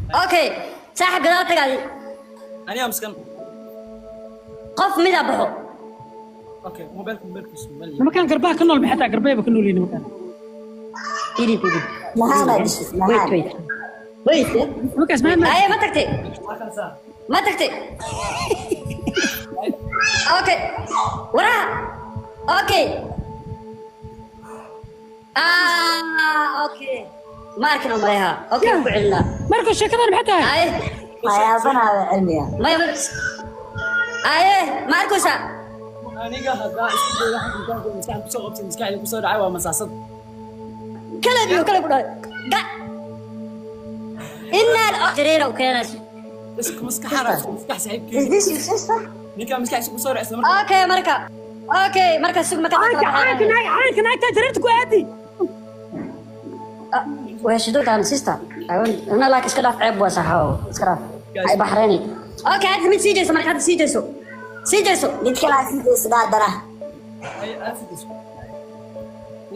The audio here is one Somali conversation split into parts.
Okay, saaxib, gadaal tagaadi. Aniga miskan. Qof mida baxo. Okay, mobilka, mobilkiisu meel. Nimankaan garbaha ka nool, maxay tahay garbayba ka nool yihiin nimankaan? Idib, idib. Mahaana dhishis. Wait. Mahaan. Wait, wait. Nimankaas maxay Aye, ma tagtay? Ma tagtay? Okay, waraha. Okay, ah, okay, ma arkin oo maleha. Okay, ku celinaa. Marka sheekadan maxay tahay? Aye. Waxyaabanaa cilmiga. Maya, aye, ma arkaysaa? Aniga haddaa isku dayo, waxaan intaan maskaxda kusoo qabtay, maskaxda kusoo dhacay waa masaasad. Kala biyo kala ku dhahay ga inaa jareera u keenayso. Isku maskaxana, isku maskax saaxiibkii. Is this your sister? Ninkaa maskaxdiisa kusoo dhacay isla markaa. Okay, marka, okay, marka sug, marka. Caanka, caanka naag, caanka naagtaa jareerta ku aadi. Weheshidotaan sister ana, laakiin iska dhaaf, ceeb waa saxo, iska dhaaf, ay baxrayni. Okay, hadda mid sii jeyso, marka hadda sii jeyso, sii jeyso. Mid kalaa sii jeesada haddana. Ay, aad sidayso.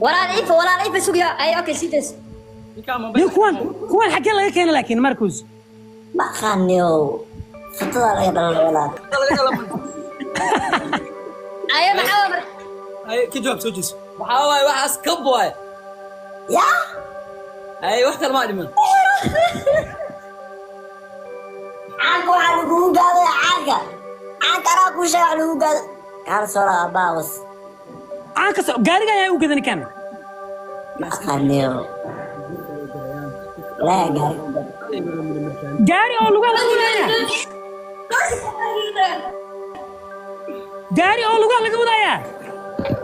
Walaal ifa, walaal ifa, sugya. Ay, okay, sii jeyso. Ninkaa Nin mobilka. Kuwan, kuwan xaggee laga keenay laakiin, Marcus? Ma aqaaniyo. Fatada laga dhalay walaal. Laga dhala. Aye, maxaa waa marka? Ay, ka jawaab, soo jeeso. Waxaa waaye waxaas kab waaye. Yaa? Ay, wax kale maa dhiman. Caanka waxaa lagugu gaaday caanka. Caanka anaa kuu sheega wax lagu gaado. Kaala soo lahaa baawas. Caanka gaariga ayaa u gadan kan. Ma aqaaniyo. Walaahi gaari. Gaari oo lugaha laga wadaaya, gaari oo lugaha laga wadaaya.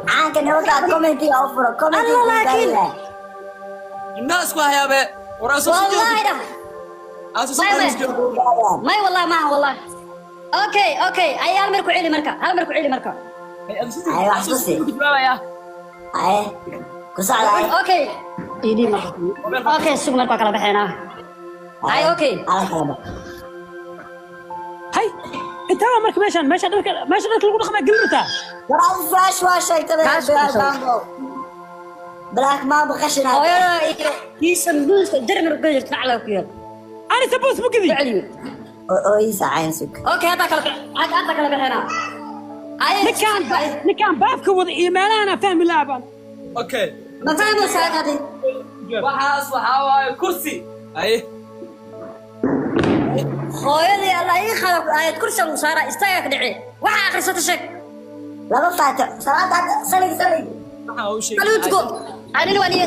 Caanka nimankaa commentiga u furo. Commentiga Allah, kuu laakiin. gaadaya. Indhaha isku hayaabe war asoo sii wallahi jeedo. Dhah. Asoo sii Maya, maya. jeedo. Kuu gaadayaan. May, wallahi maaha, wallahi. Okay, okay, ay, hal mar ku celi marka, hal mar ku celi marka. Ay, asoo sii Ay, wax asoo tusi. sii jawaabaya. Aye. Ku socda aye. Okay, idii marka. Okay, sug, marka waa kala baxeenaa. Ay, okay. Ala kala bax. Hay, intaa waa marka meeshaan, meesha dharka, meesha dharka lagu dhaqmaa gelin rabtaa. War adi su-aasha waa sheegtay. Kaas ku Black soo. Mambo. Black Mambo qashin ah. Hooyada iyo kiisa muuska jarmar ku jirta nacla ku yaal. Ani sabuus ma gedi. Ku celiyo. Oo ii saacayn sug. Okay, hadda kala, hadda kala baxeenaa. Ay. Ninkaan, ninkaan baabka wada iyo meelahan aan fahmi lahaa baan. Okay. Ma fahmaysaa hadda? Waxaas waxaa waaye kursi. Ay. Hooyadii Allah ii khalaq, aayad kursi lagu saaraa, istaaga ka dhici, waxa akhrisata sheeg. Laba faatix. Salaada hadda salig salig. Waxaa uu sheegay. Kaluutko anina waan iyo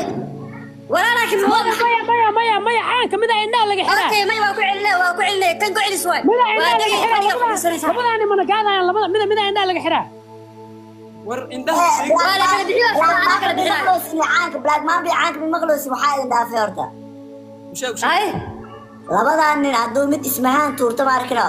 walaa, laakiin maya, maya, maya, maya, caanka mida indhaha laga xiraa. Okay, may, waa ku celinay, waa ku celinay, kan ku celis waay. Mida waa indhaha laga degay xiraa. Fadhiga Labada fadhiisanaysaa. Labadaani mana gaadayaan, labada mida, mida indhaha laga xiraa. War indhaha sheeg. Waa la kala bixiyaa, Black anaa kala Mambo bixinaayo. maqloosin caanka. Black Mambo caanka maqloosin, waxaa idin dhaafay horta. Sheeg, sheeg. Ay. Labadan nin hadduu mid ismahaan tuurto, ma arkino.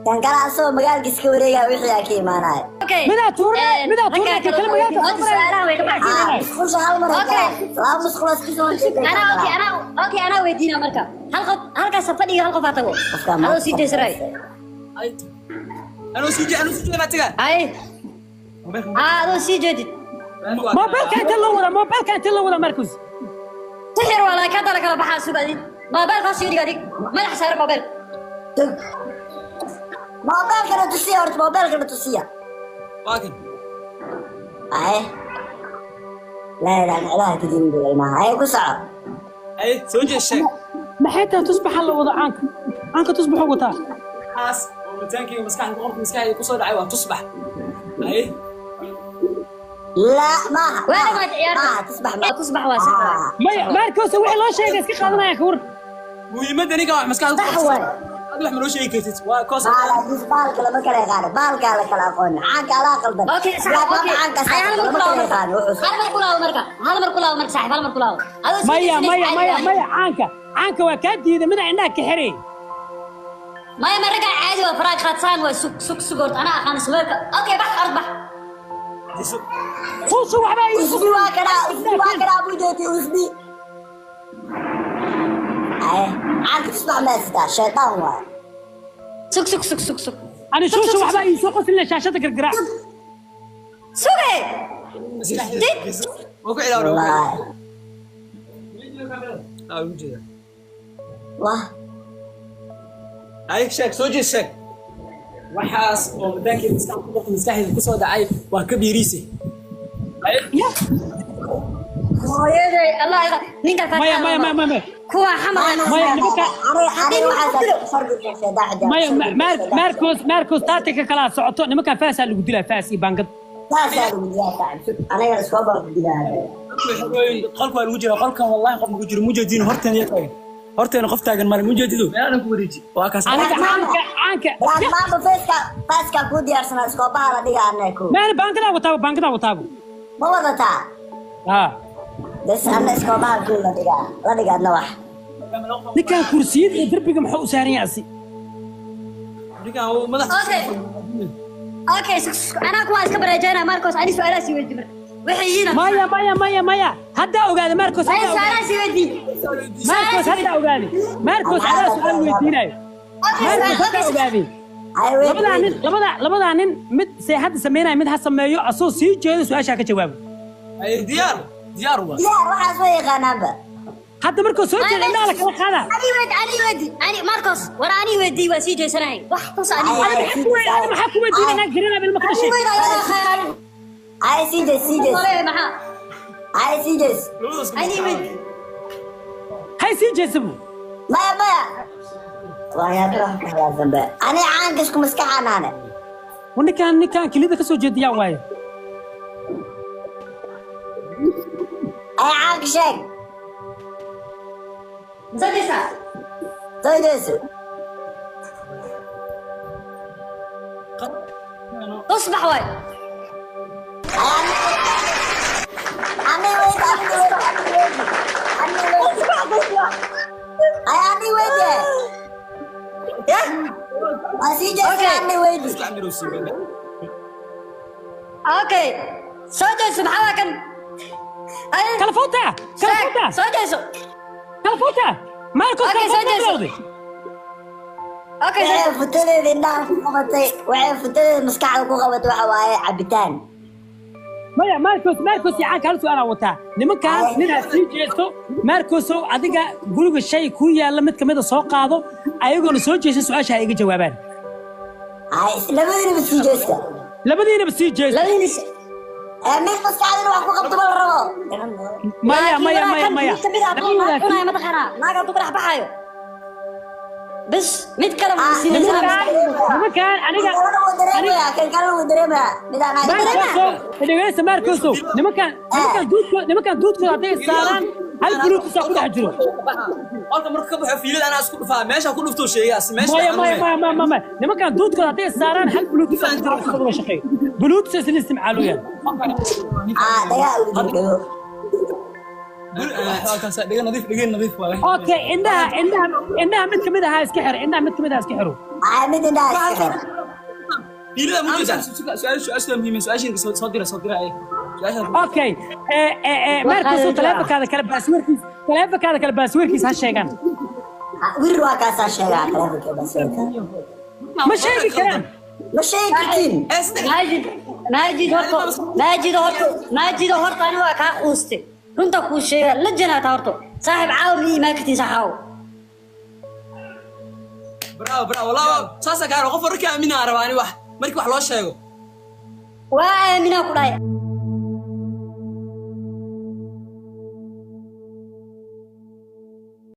Kan kale asagoo magaalka iska wareegaya wixii aa ka imaanaya. Okay. Midaa tuurnay, midaa tuurnay, kan kale magaalka soo Horta su'aalaha way ka Ah, baxsan. musqusha hal mar ay Okay. galaan. Laba musqulood iska soo horjeeda ay Anaa, okay, galaan. anaa, okay, anaa weydiinaa marka. Hal qof halkaas fadhiga, hal qof ha tago. Qofkaan Adoo sii jeesray. Ay, anuu sii jeedo, anuu sii jeedo, ma tagaa. Ay. Mobilka. Ah, adoo sii jeedid. Moobilka inta loo wadaa, moobilka inta loo wadaa, Marcus? Sixir waa, laakiin hadda la kala baxaa, sug adig. Moobilka hoos dhig adig. Madax saar moobil. Tug. Moobilkana tusiya horta, moobilkana tusiya. Waa kan. Aye. Laa ilaaha ilaaha ka diin buu ilmaha. Aye, ku soco. Ay, soo jees, sheeg. Maxay tahay tusbaxa la wado caanka? Caanka tusbaxuu wataa. Waxaas oo mataankayga maskaxda ku qorta, maskaxdayda kusoo dhacay waa tusbax. Ay. Laa maaha. Waa dhamaad ciyaarta. Maaha tusbax maaha. Tusbax waa sax. Ah. Maya, Marcus, wixii loo sheegay iska qaadanaya, ka war. Muhiimadda ninka wax maskaxda ku Sax qabsatay. waay. Adiga wax ma noo sheegi kartid waa koos. Baal baalka lama kala yaqaano. Baalkaa la kala aqoon. Caanka alaa qaldan. Okay, sax. Black Mambo Okay. caanka Ay, hal mar lama ku laabo kala marka. yaqaano wuxuu. Hal mar ku laabo marka. Hal mar ku laabo marka, saaxiib, hal mar ku laabo. Adoo sii Maya, jeesanaysa maya, caadi maya, waaye. maya, caanka, caanka waa kaa diiday mida indhaha ka xiray. Maya, ma ragga caadi waa faraag qaadsaan waa. Sug, sug, sug, horta anaa aqaan sawirka. Okay, bax, ard bax. Suusu waxbaa ii Usbi waa kanaa, usbi waa kanaa buu jeetay usbi. Aye, caanka tusbax ma sitaa, shaytaan waaye. Sug, sug, sug, sug, sug. Ani suusu waxbaa ii soo qoslina shaashada gargaraac. Suge. Waa ku cilaawna. Wallaahi. Ah, ugu jeeda. Wah. Ay sheeg, soo jees, sheeg. Waxaas oo madaankii maskaxdayda kusoo dhacay waa ka biiriise. Hooyaday, Allah ninka ka Maya, maya, maya, maya. Kuwa xamar. Maya, nimanka- Aniga waxaas Maya, Marcos, Marcos tactica kala socoto. Nimanka faasaa lagu dilaa, faas iyo baangad. Saasaa lagu dilaa, saaxib. Aniga iskoo baan ku dilaa. Qolka waa lagu jiraa, qolkan wallahi qof maku jiro, mujeediin horteen iyo taagan. Horteena qof taagan male, mujeedido. Meelaan ku wareeji. Waa kaas. Aniga caanka caanka. Black Mamba feeska faaska ku diyaarsanaa, iskoobaha la dhigaa anaga ko. Maana baangadaa wataabo, baangadaa wataabo. Ma wadataa? Haa. Bes ana iskoobaha ku la dhigaa. La dhigaa adna wax. Ninkan kursiyada iyo derbiga muxuu u saaran yahay asi? Ninkan uu madax. Okay. Okay, anaa kuwaa iska bareejeynaa Marcos, ani su'aalaha sii weydii marka. Waxay yihiin Maya, maya, maya, maya, haddaa ogaada Marcos, Maya, haddaa ogaada. su'aalaha sii weydii. Marcos haddaa ogaade. Marcos adaa su'aal weydiinayo. Okay, Marcos haddaa ogaaday. Ay wey. Labadaa nin, labadaa nin, mid see hadda sameynaya, mid ha sameeyo asoo sii jeedo su-aashaa ka jawaabo. Ay diyaar. Diyaar waa. Diyaar, waxaas way yaqaanaanba. Hadda markuu soo jeedo indhaha la kala qaadaa. Ani weydii, ani weydii, ani Marcos, war ani weydii, waa sii jeesanahay. Wax tus ani. Ay, Maxaa ku maxaa ku weydiinaya naag garanaa ilma ka Ani dhashay? weydii ayadaa khayr. Ay sii jees, sii jees. Ole maxaa? Ay sii jees. Ani weydii. Hay sii jeesabu. Maya, maya. Waa yaabaa wax ka hadlaasanba. Aniga caanka isku maskaxanaane. Ninkan, ninkan kelida ka soo jeediyaa waaye. Ay caanka sheeg. Soo jeesaa. Soo jeeso. Tusbax waay. Ani weyd, ani weyd, ani weyd. Ani weyd. Ay ani weyd. Yah. Waa sii jeesaa Okay. ani weyd. Okay. Soo jeeso, maxaa waa kan? Ay, Kala fuuta, kala sheeg, fuuta, soo jeeso. Kala fuuta. Marcos Okay, kala soo fuuta jeeso. bilowday. Okay, soo Waxay jeeso. futadeeda indhaha ku qabatay, waxay futadeeda maskaxda ku qabatay waxa waaye cabitaan. Maya, Marcos, Marcos iyo caanka hal su'aalaa wataa. Nimankan nin ha sii jeesto. Marcosow, adiga guriga shay ku yaalla mid kamid a soo qaado, ayagoona soo jeesan su-aasha ha iga jawaabaan. Ay labadiinaba sii jeesta. Labadiinaba sii jeesto. Labadiina Ee mid maskaxdana wax ku qabto ma la rabo. Maya, maya, maya, maya. Mid kamid ah buu naag cunaya mataqaanaa. Naag hadduu ka dhex baxayo. Bas mid kale wuu Ah, siinaysaa. Nimankan aniga Kan kalena wuu dareemayaa, kan kalena wuu dareemayaa. Mid aan ahayn. Marcosow, dhegeysta Marcosow, nimankan, nimankan duudkooda, nimankan duudkooda hadday saaraan hal buluutusaa ku dhex jiro. Qolka markuu ka baxo fiilada anaa isku dhufaa, meesha ku dhufto sheegaas, meesha. Maya, maya, maya, maya, maya, maya, nimankan duudkooda hadday saaraan hal buluutusaa ku jiro, isla wada shaqeeyo buluutusa isla isticmaalooyaan. Ah, dhagaa ugu jiro dhago. Dhiga nadiif, dhiga nadiif waa. Okay, indhaha, indhaha, indhaha mid kamid ahaa iska xir, indhaha mid kamid ahaa iska xiro. Ay mid indhaha iska xir. Fiilada mujeedaa, su'aal, su'aasha muhiim, su'aasha soo dira, soo dira ay. Su'aasha. Okay, Marcosow, taleefankaada kale baasweerkiis, taleefankaada kale baasweerkiis ha sheegaan. Ah, wir waa kaasaa sheegaa taleefanka basiirka. Ma sheegi karaan. Ma sheegi kartiin. Maajid, Maajid horto, Maajid horto, Maajid horto, ani waa kaa quustay. Runta kuu sheega, la janaata horto. Saaxiib caawa miyii imaan kartiin saaxaawo? Bravo, bravo. Wallahi saasa kaa qof warka aaminaa rabaa ani wax. Markii wax loo sheego. Waa aaminaa ku dhahay.